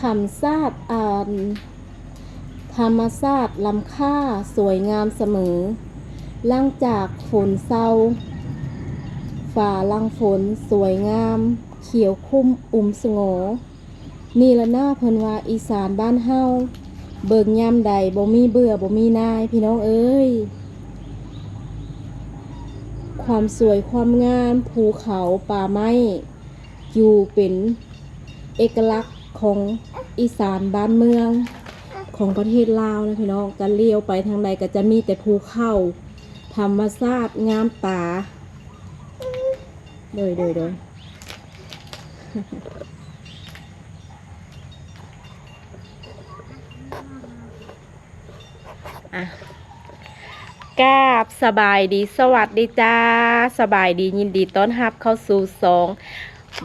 ທຳຊາດ ອັນ ທຳມະຊາດລ້ຳຄ່າສວຍງາມສະເໝີ. ຫຼັງຈາກຝົນເຊົາ ຟ້າຫຼັງຝົນສວຍງາມ ຂຽວຄຸ້ມອຸມສະຫງົງ. ນີ້ລະນະ ເພິ່ນວ່າອີສານບ້ານເຮົາ ເບິ່ງຍາມໃດບໍ່ມີເບື່ອບໍ່ມີໜ່າຍ ພີ່ນ້ອງເອີຍ. ຄວາມສວຍຄວາມງາມ ພູເຂົາ ປ່າໄມ້ ຢູ່ເປັນເອກະລັກຂອງອີສານບ້ານເມືອງຂອງປະເທດລາວນະພີ່ນ້ອງ. ກະລ້ຽວໄປທາງໃດກະຈະມີແຕ່ພູເຂົາ ທຳມະຊາດງາມຕາ. ໂດຍ ໂດຍ ໂດຍ. ອ່ະ ກາບສະບາຍດີ ສະຫວັດດີຈ້າ ສະບາຍດີ ຍິນດີຕ້ອນຮັບເຂົ້າສູ່ຊ່ອງ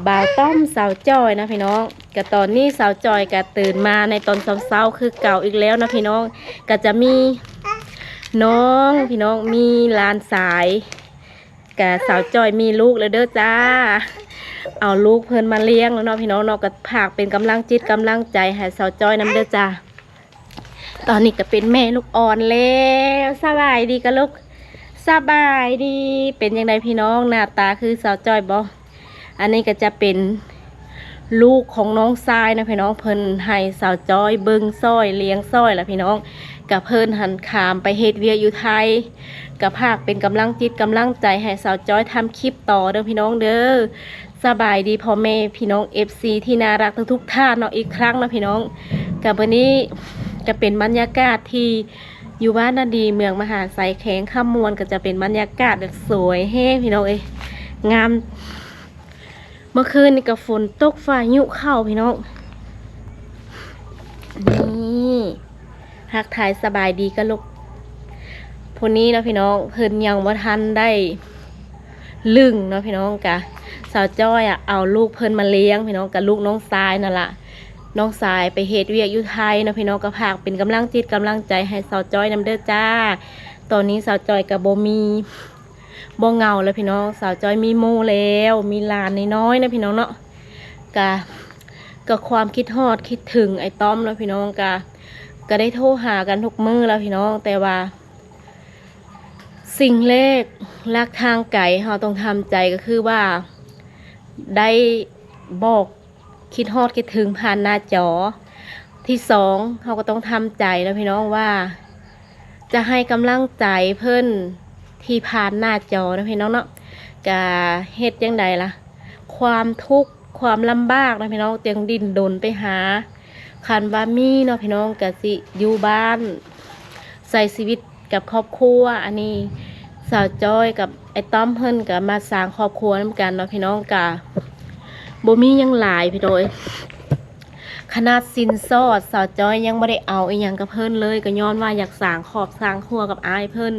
ບ່າວຕ້ອມສາວຈ້ອຍນະພີ່ນ້ອງ. ກະຕອນນີ້ສາວຈ້ອຍກະຕື່ນມາໃນຕອນເຊົ້າໆຄືເກົ່າອີກແລ້ວນະພີ່ນ້ອງ. ກະຈະມີນ້ອງພີ່ນ້ອງ ມີຫຼານຊາຍ ກະສາວຈ້ອຍມີລູກແລ້ວເດີຈ້າ ເອົາລູກເພິ່ນມາລ້ຽງແລ້ວເນາະພີ່ນ້ອງເນາະ. ກະຝາກເປັນກຳລັງຈິດກຳລັງໃຈໃຫ້ສາວຈ້ອຍນຳເດີຈ້າ. ຕອນນີ້ກະເປັນແມ່ລູກອ່ອນແລ້ວ. ສະບາຍດີກະລູກ ສະບາຍດີ. ເປັນຈັ່ງໃດພີ່ນ້ອງ ໜ້າຕາຄືສາວຈ້ອຍບໍ່? ອັນນີ້ກະຈະເປັນລູກຂອງນ້ອງຊາຍນະພີ່ນ້ອງ ເພິ່ນໃຫ້ສາວຈ້ອຍເບິ່ງຊ່ອຍລ້ຽງຊ່ອຍລະພີ່ນ້ອງ. ກະເພິ່ນຫັ້ນຂ້າມໄປເຮັດວຽກຢູ່ໄທ. ກະຝາກເປັນກຳລັງຈິດກຳລັງໃຈໃຫ້ສາວຈ້ອຍທຳຄລິບຕໍ່ເດີພີ່ນ້ອງເດີ. ສະບາຍດີພໍ່ແມ່ພີ່ນ້ອງເອັຟຊີທີ່ໜ້າຮັກທຸກໆທ່ານເນາະ ອີກຄັ້ງເນາະພີ່ນ້ອງ. ກະມື້ນີ້ກະເປັນບັນຍາກາດທີ່ຢູ່ບ້ານນາດີ ເມືອງມະຫາໄຊ ແຂວງຄຳມ່ວນ ກະຈະເປັນບັນຍາກາດແບບສວຍແຮງພີ່ນ້ອງເອີຍ ງາມ. ເມື່ອຄືນນີ້ກະຝົນຕົກ ພາຍຸເຂົ້າພີ່ນ້ອງ. ນີ້ ທັກທາຍສະບາຍດີກະລູກ. ຜູ້ນີ້ເນາະພີ່ນ້ອງ ເພິ່ນຍັງບໍ່ທັນໄດ້ລຶ້ງເນາະພີ່ນ້ອງ. ກະສາວຈ້ອຍອະເອົາລູກເພິ່ນມາລ້ຽງພີ່ນ້ອງ ກະລູກນ້ອງຊາຍນັ້ນລະ. ນ້ອງຊາຍໄປເຮັດວຽກຢູ່ໄທເນາະພີ່ນ້ອງ. ກະຝາກເປັນກຳລັງຈິດກຳລັງໃຈໃຫ້ສາວຈ້ອຍນຳເດີຈ້າ. ຕອນນີ້ສາວຈ້ອຍກະບໍ່ມີ ບໍ່ເຫງົາແລ້ວພີ່ນ້ອງ ສາວຈ້ອຍມີໝູ່ແລ້ວ ມີຫຼານນ້ອຍໆນະພີ່ນ້ອງເນາະ. ກະ ກະຄວາມຄິດຮອດຄິດເຖິງອ້າຍຕ້ອມເນາະພີ່ນ້ອງ. ກະ ກະໄດ້ໂທຫາກັນທຸກມື້ແລ້ວພີ່ນ້ອງ ແຕ່ວ່າສິ່ງແລກ ຫຼັກທາງໄກເຮົາຕ້ອງທຳໃຈກະຄືວ່າ ໄດ້ບອກ ຄິດຮອດຄິດເຖິງຜ່ານໜ້າຈໍ. ທີສອງ ເຮົາກະຕ້ອງທຳໃຈເນາະພີ່ນ້ອງວ່າ ຈະໃຫ້ກຳລັງໃຈເພິ່ນທີ່ຜ່ານໜ້າຈໍເນາະພີ່ນ້ອງເນາະ. ກະເຮັດຈັ່ງໃດລະ ຄວາມທຸກຄວາມລຳບາກເນາະພີ່ນ້ອງ ຈຶ່ງດີ້ນດົນໄປຫາ. ຄັນວ່າມີເນາະພີ່ນ້ອງ ກະຊິຢູ່ບ້ານ ໃຊ້ຊີວິດກັບຄອບຄົວ. ອັນນີ້ສາວຈ້ອຍກັບອ້າຍຕ້ອມເພິ່ນກະມາສ້າງຄອບຄົວນຳກັນເນາະພີ່ນ້ອງ. ກະບໍ່ມີຫຍັງຫຼາຍພີ່ນ້ອງເອີຍ ຂະໜາດສິນສອດສາວຈ້ອຍຍັງບໍ່ໄດ້ເອົາອີ່ຫຍັງກັບເພິ່ນເລີຍ ກະຍ້ອນວ່າຢາກສ້າງຄອບສ້າງຄົວກັບອ້າຍເພິ່ນ.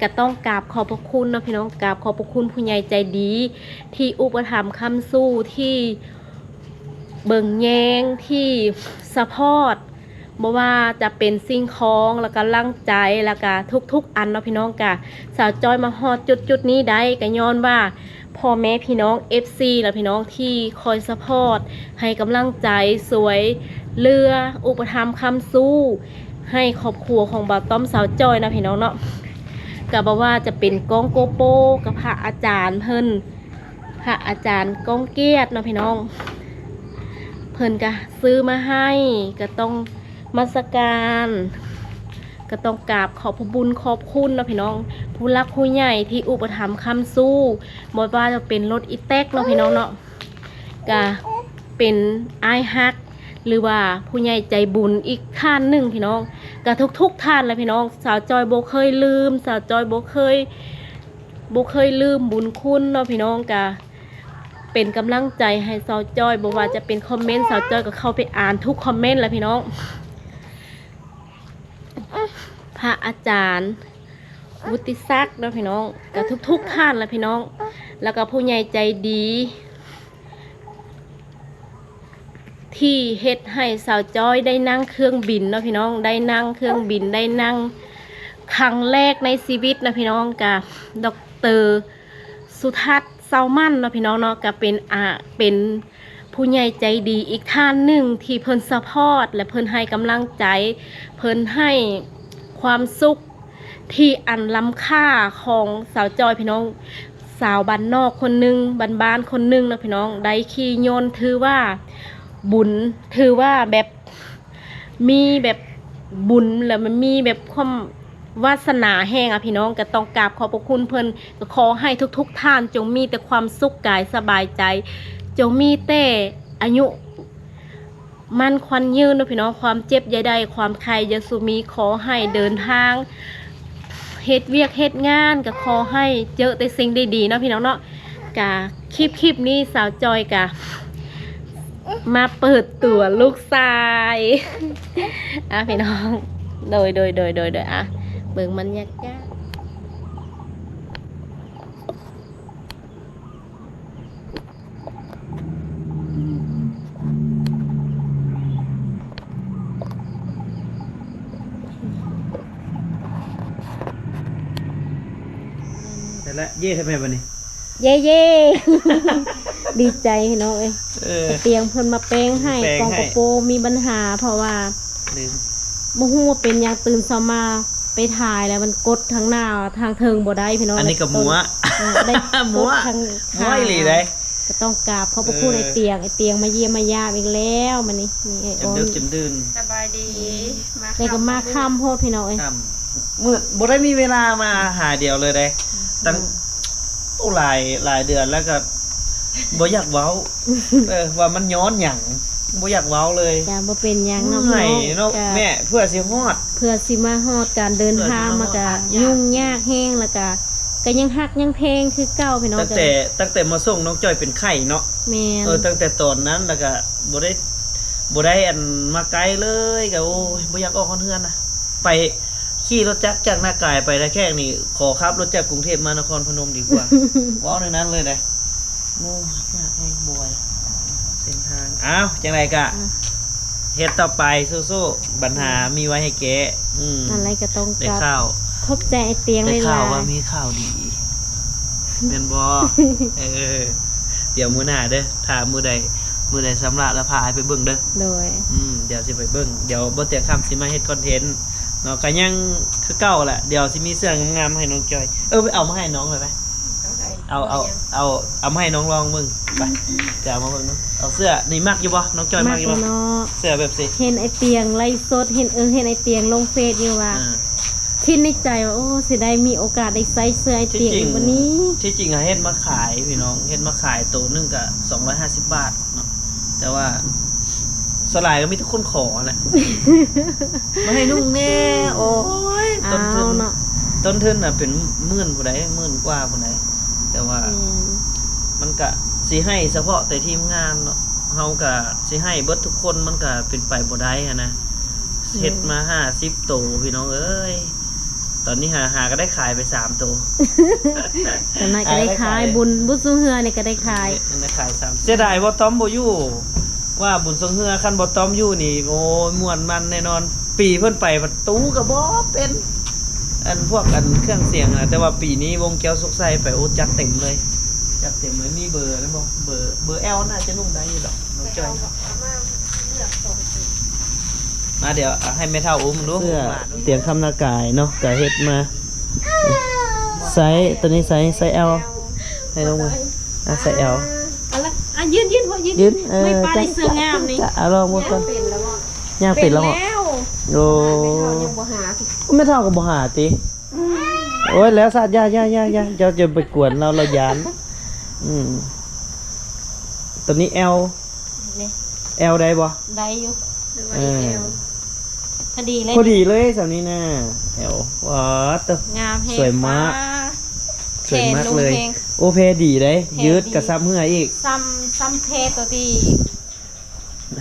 ກະຕ້ອງກາບຂອບພະຄຸນເນາະພີ່ນ້ອງ ກາບຂອບພະຄຸນຜູ້ໃຫຍ່ໃຈດີ ທີ່ອຸປະຖຳຄ້ຳຊູ ທີ່ເບິ່ງແຍງ ທີ່ສະພອດ ບໍ່ວ່າຈະເປັນສິ່ງຂອງ ແລະກະລັງໃຈ ແລະກະທຸກໆອັນເນາະພີ່ນ້ອງ. ກະສາວຈ້ອຍມາຮອດຈຸດໆນີ້ໄດ້ ກະຍ້ອນວ່າພໍ່ແມ່ພີ່ນ້ອງເອັຟຊີລະພີ່ນ້ອງ ທີ່ຄອຍສະພອດ ໃຫ້ກຳລັງໃຈ ຊ່ວຍເຫຼືອ ອຸປະຖຳຄ້ຳຊູ ໃຫ້ຄອບຄົວຂອງບ່າວຕ້ອມສາວຈ້ອຍເນາະພີ່ນ້ອງເນາະ. ກະບໍ່ວ່າຈະເປັນກ້ອງໂກໂປ ກະພະອາຈານເພິ່ນ ພະອາຈານກ້ອງກຽດເນາະພີ່ນ້ອງ ເພິ່ນກະຊື້ມາໃຫ້ ກະຕ້ອງນະມັດສະການ ກະຕ້ອງກາບຂອບພະຄຸນຂອບຄຸນເນາະພີ່ນ້ອງ ຜູ້ຫຼັກຜູ້ໃຫຍ່ທີ່ອຸປະຖຳຄ້ຳຊູ ບໍ່ວ່າຈະເປັນລົດອີແຕັກເນາະພີ່ນ້ອງເນາະ ກະເປັນອ້າຍຮັກ ຫຼືວ່າຜູ້ໃຫຍ່ໃຈບຸນອີກທ່ານໜຶ່ງພີ່ນ້ອງ. ກະທຸກໆທ່ານລະພີ່ນ້ອງ ສາວຈ້ອຍບໍ່ເຄີຍລືມ ສາວຈ້ອຍບໍ່ເຄີຍ ບໍ່ເຄີຍລືມບຸນຄຸນເນາະພີ່ນ້ອງ. ກະເປັນກຳລັງໃຈໃຫ້ສາວຈ້ອຍ ບໍ່ວ່າຈະເປັນຄອມເມັນ ສາວຈ້ອຍກະເຂົ້າໄປອ່ານທຸກຄອມເມັນລະພີ່ນ້ອງ. ພະອາຈານວຸດຕິສັກເນາະພີ່ນ້ອງ ກະທຸກໆທ່ານລະພີ່ນ້ອງ ແລ້ວກະຜູ້ໃຫຍ່ໃຈດີ ທີ່ເຮັດໃຫ້ສາວຈ້ອຍໄດ້ນັ່ງເຄື່ອງບິນເນາະພີ່ນ້ອງ ໄດ້ນັ່ງເຄື່ອງບິນ ໄດ້ນັ່ງຄັ້ງແລກໃນຊີວິດເນາະພີ່ນ້ອງ ກະ ດອກເຕີ ສຸທັດ ເຊົາໝັ້ນເນາະພີ່ນ້ອງເນາະ ກະເປັນ ອາ ເປັນ ຜູ້ໃຫຍ່ໃຈດີອີກທ່ານໜຶ່ງທີ່ເພິ່ນຊັບພອດ ແລະ ເພິ່ນໃຫ້ກຳລັງໃຈ, ເພິ່ນໃຫ້ຄວາມສຸກທີ່ອັນລ້ຳຄ່າຂອງສາວຈ້ອຍ ພີ່ນ້ອງ, ສາວບ້ານນອກຄົນໜຶ່ງ, ບ້ານໆຄົນໜຶ່ງເນາະ ພີ່ນ້ອງ, ໄດ້ຂີ່ຍົນ ຖືວ່າບຸນ, ຖືວ່າແບບ ມີແບບບຸນ ແລ້ວມັນມີແບບຄວາມວາສະໜາແຮງອະ ພີ່ນ້ອງ, ກໍຕ້ອງກາບຂອບພະຄຸນເພິ່ນ. ກໍຂໍໃຫ້ທຸກໆທ່ານຈົ່ງມີແຕ່ຄວາມສຸກກາຍສະບາຍໃຈ, ຈົ່ງມີແຕ່ອາຍຸໝັ້ນຂວັນຍືນເນາະ ພີ່ນ້ອງ, ຄວາມເຈັບຢ່າໄດ້ ຄວາມໄຂ້ຢ່າສູ່ມີ, ຂໍໃຫ້ເດີນທາງ ເຮັດວຽກເຮັດງານກໍຂໍໃຫ້ເຈີແຕ່ສິ່ງດີໆເນາະ ພີ່ນ້ອງເນາະ. ກະຄລິບ ຄລິບນີ້ສາວຈ້ອຍກະມາເປີດຕົວລູກຊາຍ ອ່ະ ພີ່ນ້ອງ, ໂດຍ ໂດຍ ໂດຍ ໂດຍ ໂດຍ ອ່ະ ເບິ່ງບັນຍາກາດ. ໄດ້ລະ ເຢ້ ທຳໄມບັດນີ້? ເຢ້ ເຢ້ ດີໃຈພີ່ນ້ອງເອີຍ. ເອີ ຕຽງເພິ່ນມາແປງໃຫ້ ແປງໃຫ້ ກ້ອງໂກໂປມີບັນຫາ ເພາະວ່າ ລືມ ບໍ່ຮູ້ວ່າເປັນຫຍັງ ຕື່ນເຊົ້າມາໄປຖ່າຍແລ້ວມັນກົດທາງໜ້າທາງເທິງບໍ່ໄດ້ພີ່ນ້ອງ. ອັນນີ້ກໍມົວ ເອີ ໄດ້ກົດທາງ ມົວ ຂ້າງ ມົວອີ່ຫຼີເດ້. ກໍຕ້ອງກາບຂອບພະຄຸນ ເອີ ອ້າຍຕຽງ, ອ້າຍຕຽງມາຢ້ຽມມາຢາມອີກແລ້ວມື້ນີ້. ນີ້ອ້າຍ ຈົນດຶກ ອ່ອນ ຈົນດື່ນ. ສະບາຍດີ. ມາ ແລ້ວກໍມາຄ່ຳໂພດພີ່ນ້ອງເອີຍ. ຄ່ຳ ມື້ ບໍ່ໄດ້ມີເວລາມາຫາດຽວເລີຍເດ້. ຕັ້ງ ອືມ ໂອ້ ຫຼາຍ ຫຼາຍເດືອນແລ້ວກໍບໍ່ຢາກເວົ້າ ເອີ ວ່າມັນຍ້ອນຫຍັງ ບໍ່ຢາກເວົ້າເລີຍ. ຈ້າ ບໍ່ເປັນຫຍັງເນາະ ເມື່ອຍເນາະ ພີ່ນ້ອງ. ແມ່ ເພື່ອຊິຮອດ ເພື່ອຊິມາຮອດ ການເດີນທາງມັນກະຫຍຸ້ງຍາກແຮງ ແລ້ວກະ ກະຍັງຮັກຍັງແພງຄືເກົ່າພີ່ນ້ອງ. ຕັ້ງແຕ່ ຕັ້ງແຕ່ມາສົ່ງນ້ອງຈ້ອຍເປັນໄຂ້ເນາະ. ແມ່ນ. ເອີ ຕັ້ງແຕ່ຕອນນັ້ນ ແລ້ວກະບໍ່ໄດ້ ບໍ່ໄດ້ອັນມາໄກເລີຍ ກະ ໂອ້ຍ ບໍ່ຢາກອອກຮອດເຮືອນນະ. ໄປຂີ່ລົດຈັກຈາກນາກາຍໄປທ່າແຂກນີ້ ຂໍຂັບລົດຈາກກຸງເທບມານະຄອນພະນົມດີກວ່າ. ເວົ້າແນວນັ້ນເລີຍເດ້. ໂອ້ຍ ຍາກແຮງ ບໍ່ໄຫວເສັ້ນທາງ. ອ້າວ ຈັ່ງໃດກະ ອືມ ເຮັດຕໍ່ໄປ ສູ້ໆ ບັນຫາ ອືມ ມີໄວ້ໃຫ້ແກ້. ອືມ ອັນໃດກໍຕ້ອງ ໄດ້ຂ່າວ ຂອບໃຈອ້າຍຕຽງຫຼາຍໆ. ໄດ້ຂ່າວວ່າມີຂ່າວດີ ແມ່ນບໍ່? ເອີ ດຽວມື້ໜ້າເດີ ຖ້າມື້ໃດ ມື້ໃດຊຳລະແລ້ວພາອ້າຍໄປເບິ່ງເດີ. ໂດຍ. ອືມ ດຽວຊິໄປເບິ່ງ ດຽວບໍ່ຕຽງຄຳຊິມາເຮັດຄອນເທັນເນາະ. ກໍຍັງຄືເກົ່າແຫຼະ ດຽວຊິມີເສື້ອງາມໆໃຫ້ນ້ອງຈ້ອຍ. ເອີ ໄປເອົາມາໃຫ້ນ້ອງເລີຍໄປ. ເອົາ ເອົາ ເອົາ ເອົາມາໃຫ້ນ້ອງລອງເບິ່ງ ໄປ ຈະເອົາມາເບິ່ງເນາະ. ເອົາເສື້ອນີ້ມັກຢູ່ບໍ່? ມັກຢູ່ບໍ່? ມັກຢູ່ເນາະ ເສື້ອແບບຊີ້. ເຫັນອ້າຍຕຽງໄລຟ໌ສົດ ເຫັນ ເອີ ເຫັນອ້າຍຕຽງລົງເຟສຢູ່ວ່າ ອ່າ ຄິດໃນໃຈວ່າ ໂອ້ ຊິໄດ້ມີໂອກາດໄດ້ໃສ່ເສື້ອອ້າຍຕຽງອີກບໍ່ນີ້. ທີ່ຈິງ ທີ່ຈິງເຮັດມາຂາຍພີ່ນ້ອງ ເຮັດມາຂາຍໂຕໜຶ່ງກະສອງຮ້ອຍຫ້າສິບບາດເນາະ ແຕ່ວ່າສ່ວນຫຼາຍກໍມີແຕ່ຄົນຂໍຫັ້ນແຫຼະ ມາໃຫ້ນຸ່ງແດ່. ໂອ້ຍ ຕົ້ນທຶນ ເອົາເນາະ ຕົ້ນທຶນນະເປັນໝື່ນພຸ້ນໃດ ໝື່ນກວ່າພຸ້ນໃດ. ແຕ່ວ່າ ແມ່ນ ມັນກະຊິໃຫ້ສະເພາະແຕ່ທີມງານເນາະ ເຮົາກະຊິໃຫ້ເບິດທຸກຄົນ ມັນກະເປັນໄປບໍ່ໄດ້ຫັ້ນນະ. ແມ່ນ. ເຮັດມາຫ້າສິບໂຕພີ່ນ້ອງເອີຍ ຕອນນີ້ຫາ ຫາກໍໄດ້ຂາຍໄປສາມໂຕ. ຕອນນັ້ນກໍໄດ້ຂາຍ ອ່າ ໄດ້ຂາຍ ບຸນ ບຸນຊ່ວງເຮືອນີ້ກໍໄດ້ຂາຍ ໄດ້ຂາຍສາມ. ເສຍດາຍບໍ່ຕ້ອມບໍ່ຢູ່ ວ່າບຸນຊ່ວງເຮືອ ຄັນບໍ່ຕ້ອມຢູ່ນີ້ ໂອ້ຍ ມ່ວນມັນແນ່ນອນ. ປີເພິ່ນໄປປະຕູກໍບໍ່ເປັນ ອັນພວກອັນເຄື່ອງສຽງນະ ແຕ່ວ່າປີນີ້ວົງແກ້ວສຸກໄຊໄປ ໂອ້ ຈັດເຕັມເລີຍ ຈັດເຕັມເລີຍ. ມີເບີນັ້ນບໍ່? ເບີ ເບີແອລໜ້າຈະນຸ່ງໄດ້ຢູ່ດອກ ນ້ອງຈ້ອຍ. ມາ ດຽວເອົາໃຫ້ແມ່ເຖົ້າອຸ້ມດູ. ເສື້ອຕຽງຄຳນາກາຍເນາະ ກະເຮັດມາ ໄຊ ໂຕນີ້ໄຊ ໄຊແອລ ໃຫ້ນ້ອງເບິ່ງ. ອ່ະ ໄຊແອລ ອ່າ ເອົາລະ ອ່ະ ຢືນ ຢືນ ຢືນ ຢືນ ເອີ ໄມ້ປາໄດ້ເສື້ອງາມນີ້. ອ່ະ ລອງເບິ່ງກ່ອນ. ຍ່າງເປັນແລ້ວບໍ່? ຍ່າງເປັນແລ້ວບໍ່? ເປັນແລ້ວ. ໂອ້ ແມ່ເຖົ້າຍັງບໍ່ຫາຕິ ແມ່ເຖົ້າກໍບໍ່ຫາຕິ. ອືມ ໂອ້ຍ ແລ້ວຊະ ຢ່າ ຢ່າ ຢ່າ ຢ່າ ເຈົ້າຈະໄປກວນລາວ ລາວຢ້ານ. ອືມ ໂຕນີ້ແອລ ນີ້ ແອລໄດ້ບໍ່? ໄດ້ຢູ່ ເອີ ພໍດີເລີຍ ພໍດີເລີຍສ່ຳນີ້ນະ. ແອລ ວ້າ ຕະ ງາມແຮງ ສວຍມາກ ປາ ສວຍມາກເລີຍ. ໂອ້ ແພດີເດ້ ແພດີ ຍືດກະຊ້ຳເຫື່ອອີກ ຊ້ຳ ຊ້ຳແພໂຕທີ່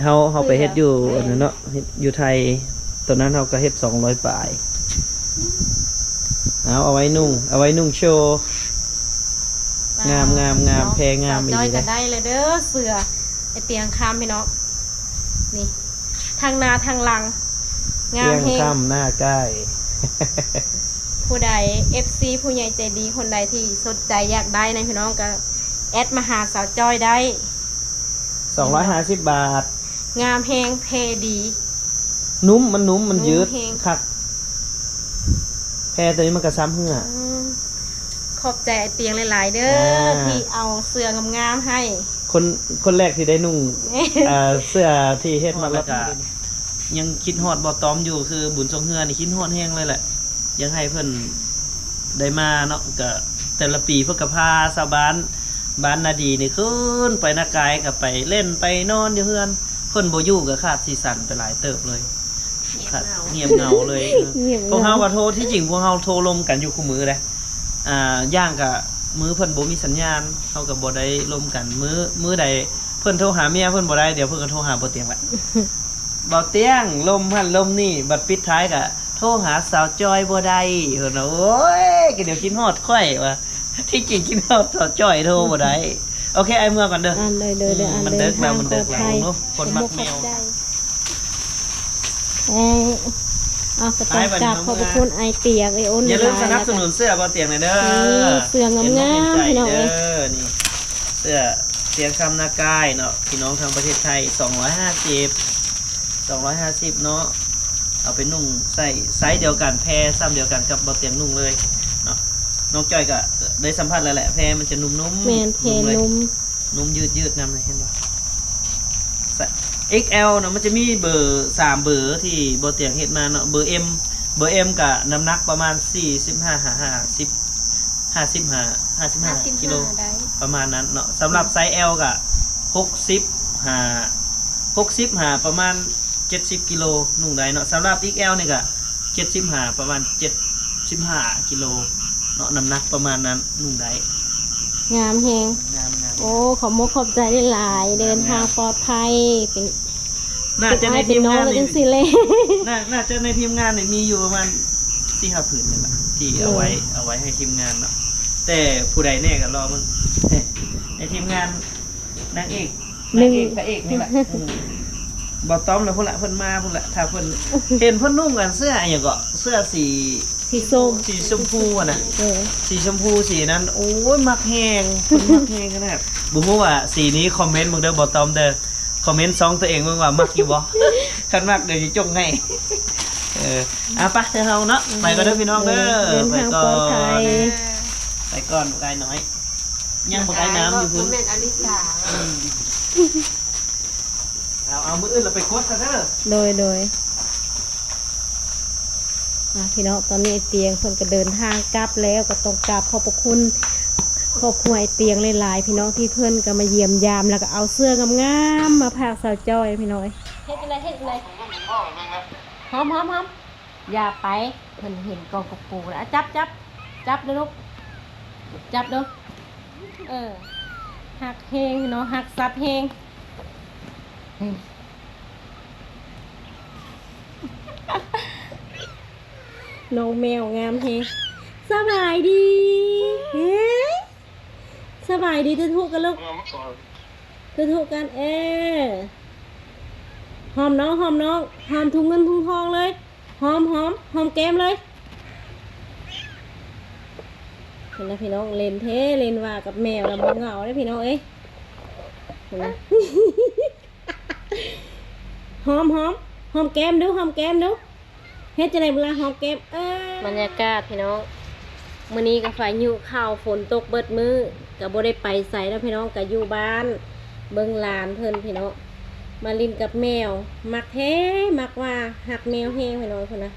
ເຮົາ ເຮົາໄປເຮັດຢູ່ ເອີ ອັນນັ້ນເນາະ ເຮັດຢູ່ໄທ ຕອນນັ້ນເຮົາກໍເຮັດສອງຮ້ອຍປາຍ. ເອົາ ເອົາໄວ້ນຸ່ງ ເອົາໄວ້ນຸ່ງໂຊ. ງາມ ງາມ ງາມ ເນາະ ແພງາມ ສາວຈ້ອຍ ອີ່ຫຼີ ກໍໄດ້ແລ້ວເດີ ເສື້ອໄອ້ຕຽງຄຳພີ່ນ້ອງ. ນີ້ ທັງໜ້າທັງຫຼັງ ງາມແຮງ ຕຽງຄຳໜ້າກ້າຍ. ຜູ້ໃດ ເອັຟຊີ ຜູ້ໃຫຍ່ໃຈດີຄົນໃດທີ່ສົນໃຈຢາກໄດ້ນະພີ່ນ້ອງ ກໍແອັດມາຫາສາວຈ້ອຍໄດ້. ສອງຮ້ອຍຫ້າສິບບາດ. ງາມແຮງ ແພດີ ນຸ້ມ ມັນນຸ້ມ ມັນຍືດ ນຸ້ມແຮງ ຄັກ. ແພໂຕນີ້ມັນກະຊ້ຳເຫື່ອ. ອືມ ຂອບໃຈອ້າຍຕຽງຫຼາຍໆເດີ ອ່າ ທີ່ເອົາເສື້ອງາມໆໃຫ້. ຄົນ ຄົນແລກທີ່ໄດ້ນຸ່ງ ເອີ ເສື້ອທີ່ເຮັດມາ ແລ້ວກະຍັງຄິດຮອດບ່າວຕ້ອມຢູ່ ຄືບຸນຊ່ວງເຮືອນີ້ຄິດຮອດແຮງເລີຍແຫຼະ. ຢາກໃຫ້ເພິ່ນໄດ້ມາເນາະ ກະແຕ່ລະປີເພິ່ນກະພາຊາວບ້ານບ້ານນາດີນີ້ຂຶ້ນໄປນາກາຍ ກະໄປເລ່ນໄປນອນຢູ່ເຮືອນ. ເພິ່ນບໍ່ຢູ່ກະຂາດສີສັນໄປຫຼາຍເຕີບເລີຍ ງຽບເຫງົາ ຂາດ ງຽບເຫງົາເລີຍ. ເອີ ງຽບເຫງົາ. ພວກເຮົາກະໂທ ທີ່ຈິງພວກເຮົາໂທລົມກັນຢູ່ຄູ່ມື້ເດ້. ອ່າ ຢ່າງກະມື້ເພິ່ນບໍ່ມີສັນຍານ ເຮົາກະບໍ່ໄດ້ລົມກັນ. ມື້ ມື້ໃດເພິ່ນໂທຫາເມຍເພິ່ນບໍ່ໄດ້ ດຽວເພິ່ນກະໂທຫາບ່າວຕຽງແຫຼະ ບ່າວຕຽງ ລົມຫັ້ນລົມນີ້ ບັດປິດທ້າຍກະ ໂທຫາສາວຈ້ອຍບໍ່ໄດ້ ເພິ່ນວ່າ. ໂອ້ຍ ກະດຽວຄິດຮອດຂ້ອຍວ່າ ທີ່ຈິງຄິດຮອດສາວຈ້ອຍໂທບໍ່ໄດ້. ໂອເຄ ອ້າຍເມືອກ່ອນເດີ. ອ່ານເດີ ເດີ ເດີ ອ່ານ ມັນເດິກແລ້ວ ເດີນທາງ ມັນເດີກແລ້ວ ປອດໄພ ເນາະ ຄົນມັກແມວ. ຂອບໃຈ ເອີ ເອົາ ກະຕ້ອງກາບຂອບພະຄຸນອ້າຍຕຽງ ອ້າຍໂອນ ຢ່າລືມສະໜັບສະໜູນເສື້ອບ່າວຕຽງແດ່ເດີ. ນີ້ ເສື້ອງາມໆ ເຫັນອົກເຫັນໃຈ ພີ່ນ້ອງເອີຍ ເດີ. ນີ້ ເສື້ອຕຽງຄຳນາກາຍເນາະ ພີ່ນ້ອງທາງປະເທດໄທ ສອງຮ້ອຍຫ້າສິບ ສອງຮ້ອຍຫ້າສິບເນາະ. ເອົາໄປນຸ່ງໃສ່ ໄຊດຽວກັນ ແພຊ້ຳດຽວກັນກັບບ່າວຕຽງນຸ່ງເລີຍເນາະ. ນ້ອງຈ້ອຍກະໄດ້ສຳຜັດແລ້ວແຫຼະ ແພມັນຈະນຸ້ມໆ ແມ່ນ ແພນຸ້ມເລີຍ ນຸ້ມ ນຸ້ມຍືດໆນຳ ເຫັນບໍ່? ເອັກແອລເນາະ ມັນຈະມີເບີສາມເບີທີ່ບ່າວຕຽງເຮັດມາເນາະ. ເບີເອັມ ເບີເອັມກະນ້ຳໜັກປະມານສີ່ສິບຫ້າຫາຫ້າສິບ ຫ້າສິບຫ້າ ຫ້າສິບຫ້າ ຫ້າສິບຫ້າ ກິໂລ ໄດ້ ປະມານນັ້ນເນາະ. ສຳລັບ ອືມ ໄຊແອລກະຫົກສິບຫາ ຫົກສິບຫາປະມານເຈັດສິບກິໂລນຸ່ງໄດ້ເນາະ. ສຳລັບເອັກແອລນີ້ກະເຈັດສິບຫາ ປະມານເຈັດສິບຫ້າກິໂລເນາະ ນ້ຳໜັກປະມານນັ້ນ ນຸ່ງໄດ້. ງາມແຮງ ງາມໆ. ໂອ້ ຂອບມຸກຂອບໃຈຫຼາຍໆ ເດີນທາງປອດໄພ ເປັນ ໜ້າຈະໃນທີມງານນີ້ ເປັນອ້າຍເປັນນ້ອງຈັ່ງຊີ້ແຫຼະ. ໜ້າ ໜ້າຈະໃນທີມງານນີ້ມີຢູ່ປະມານສີ່ຫ້າຜືນນີ້ແຫຼະ ທີ່ເອົາໄວ້ ໂດຍ ເອົາໄວ້ໃຫ້ທີມງານເນາະ. ແຕ່ຜູ້ໃດແນ່ກະລໍເບິ່ງ ເອີ ໃນທີມງານ ນາງເອກ ໜຶ່ງ ນາງເອກພະເອກນີ້ແຫຼະ. ອືມ ບ່າວຕ້ອມລະພຸ້ນລະ ເພິ່ນມາພຸ້ນລະ ຖ້າເພິ່ນເຫັນເພິ່ນນຸ່ງອັນເສື້ອອີ່ຫຍັງເກາະ ເສື້ອສີ ສີສົ້ມ ສີຊົມພູຫັ້ນນະ. ເອີ ສີຊົມພູສີນັ້ນ ໂອ້ຍ ມັກແຮງ ເພິ່ນມັກແຮງຂະໜາດ. ບໍ່ຮູ້ວ່າສີນີ້ ຄອມເມັນເບິ່ງເດີ ບ່າວຕ້ອມເດີ ຄອມເມັນຊ່ອງໂຕເອງເບິ່ງວ່າມັກຢູ່ບໍ່? ຄັນມັກດຽວຊິຈົ່ງໃຫ້. ເອີ ອາ ໄປເດີເຮົາເນາະ ອືມ ໄປກ່ອນເດີພີ່ນ້ອງເດີ ເດີນທາງປອດໄພ ໄປກ່ອນ ໄປກ່ອນ ບັກອ້າຍນ້ອຍ. ຍັງບໍ່ໄດ້ນ້ຳຢູ່ພຸ້ນ ບໍ່ແມ່ນອາລິສາ. ອືມ ເອົາ ເອົາ ມື້ອື່ນລະໄປກົດຊະເດີ. ໂດຍ ໂດຍ ອ່າ ພີ່ນ້ອງ ຕອນນີ້ອ້າຍຕຽງເພິ່ນກະເດີນທາງກັບແລ້ວ ກະຕ້ອງກາບຂອບພະຄຸນຄອບຄົວອ້າຍຕຽງຫຼາຍໆ ພີ່ນ້ອງ ທີ່ເພິ່ນກະມາຢ້ຽມຢາມ ລະກະເອົາເສື້ອງາມໆມາຝາກສາວຈ້ອຍ ພີ່ນ້ອງເອີຍ. ເຮັດຈັ່ງໃດ ເຮັດຈັ່ງໃດ? ຫອມ ຫອມ ຫອມ. ຢ່າໄປ ເພິ່ນເຫັນກ່ອງກະປູແລ້ວ. ຈັບ ຈັບ ຈັບເດີລູກ ຈັບເດີ. ເອີ ຮັກແຮງເນາະ ຮັກສັດແຮງ. ນ້ອງແມວງາມແຮງ. ສະບາຍດີ ເຮີ້ຍ ສະບາຍດີ ທຸໆກັນລູກ ທຸໆກັນ. ເອີ ຫອມນ້ອງ ຫອມນ້ອງ ຫອມທຸງເງິນທຸງທອງເລີຍ. ຫອມ ຫອມ ຫອມແກ້ມເລີຍ. ເຫັນລະພີ່ນ້ອງ ເຫຼັ້ນແທ້ເຫຼັ້ນວ່າກັບແມວລະບໍ່ເຫງົາເດ້ພີ່ນ້ອງເອີຍ. ເຫັນລະ ຫອມ ຫອມ ຫອມແກ້ມດູ ຫອມແກ້ມດູ. ເຮັດຈັ່ງໃດເວລາຫອມແກ້ມ? ເອີ ບັນຍາກາດພີ່ນ້ອງ ມື້ນີ້ກະພາຍຸເຂົ້າ ຝົນຕົກເບິດມື້ ກະບໍ່ໄດ້ໄປໃສເນາະພີ່ນ້ອງ ກະຢູ່ບ້ານເບິ່ງຫຼານເພິ່ນພີ່ນ້ອງ. ມາຫຼິ້ນກັບແມວ ມັກແທ້ມັກວ່າ ຮັກແມວແຮງພີ່ນ້ອງ. ພຸ້ນນະ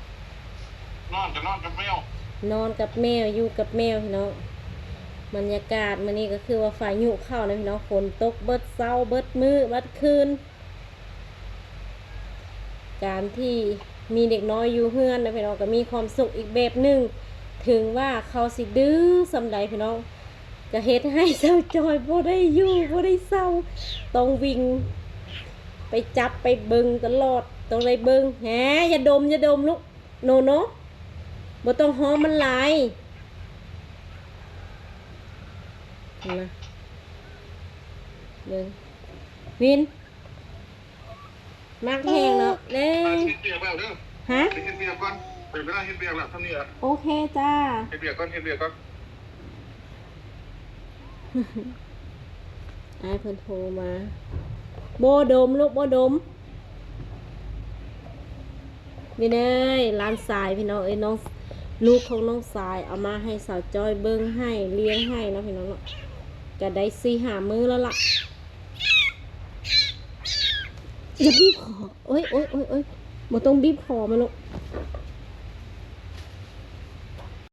ນອນກະນອນກັບແມວ ນອນກັບແມວ ຢູ່ກັບແມວພີ່ນ້ອງ. ບັນຍາກາດມື້ນີ້ກະຄືວ່າພາຍຸເຂົ້ານະພີ່ນ້ອງ ຝົນຕົກເບິດເຊົ້າເບິດມື້ເບິດຄືນ. ການທີ່ມີເດັກນ້ອຍຢູ່ເຮືອນນະພີ່ນ້ອງ ກະມີຄວາມສຸກອີກແບບໜຶ່ງ ເຖິງວ່າເຂົາຊິດື້ສ່ຳໃດພີ່ນ້ອງ ກະເຮັດໃຫ້ສາວຈອຍບໍ່ໄດ້ຢູ່ບໍ່ໄດ້ເຊົາ ຕ້ອງວິ່ງໄປຈັບໄປເບິ່ງຕະຫຼອດ ຕ້ອງໄດ້ເບິ່ງ. ແຮ ຢ່າດົມ ຢ່າດົມລູກ ໂນໂນ ບໍ່ຕ້ອງຫອມມັນຫຼາຍ. ເຫັນນະ ເບິ່ງ ວິນ ມັກແຮງເນາະ ເອີ ເຮັດວຽກແລ້ວເດີ ຮະ ໄປເຮັດວຽກກ່ອນ ເປັນເວລາເຮັດວຽກແລ້ວ ຊ່ຳນີ້ລະ ໂອເຄຈ້າ ເຮັດວຽກກ່ອນ ເຮັດວຽກກ່ອນ. ອ້າຍເພິ່ນໂທມາ ບໍ່ດົມລູກ ບໍ່ດົມ. ນີ້ເດ້ ຫຼານຊາຍພີ່ນ້ອງເອີຍ ນ້ອງ ລູກຂອງນ້ອງຊາຍ ເອົາມາໃຫ້ສາວຈ້ອຍເບິ່ງໃຫ້ ລ້ຽງໃຫ້ເນາະພີ່ນ້ອງເນາະ ກະໄດ້ສີ່ຫ້າມື້ແລ້ວລະ. ຢ່າບີບຄໍ ໂອ້ຍ ໂອ້ຍ ໂອ້ຍ ໂອ້ຍ ບໍ່ຕ້ອງບີບຄໍແມ່ລູກ.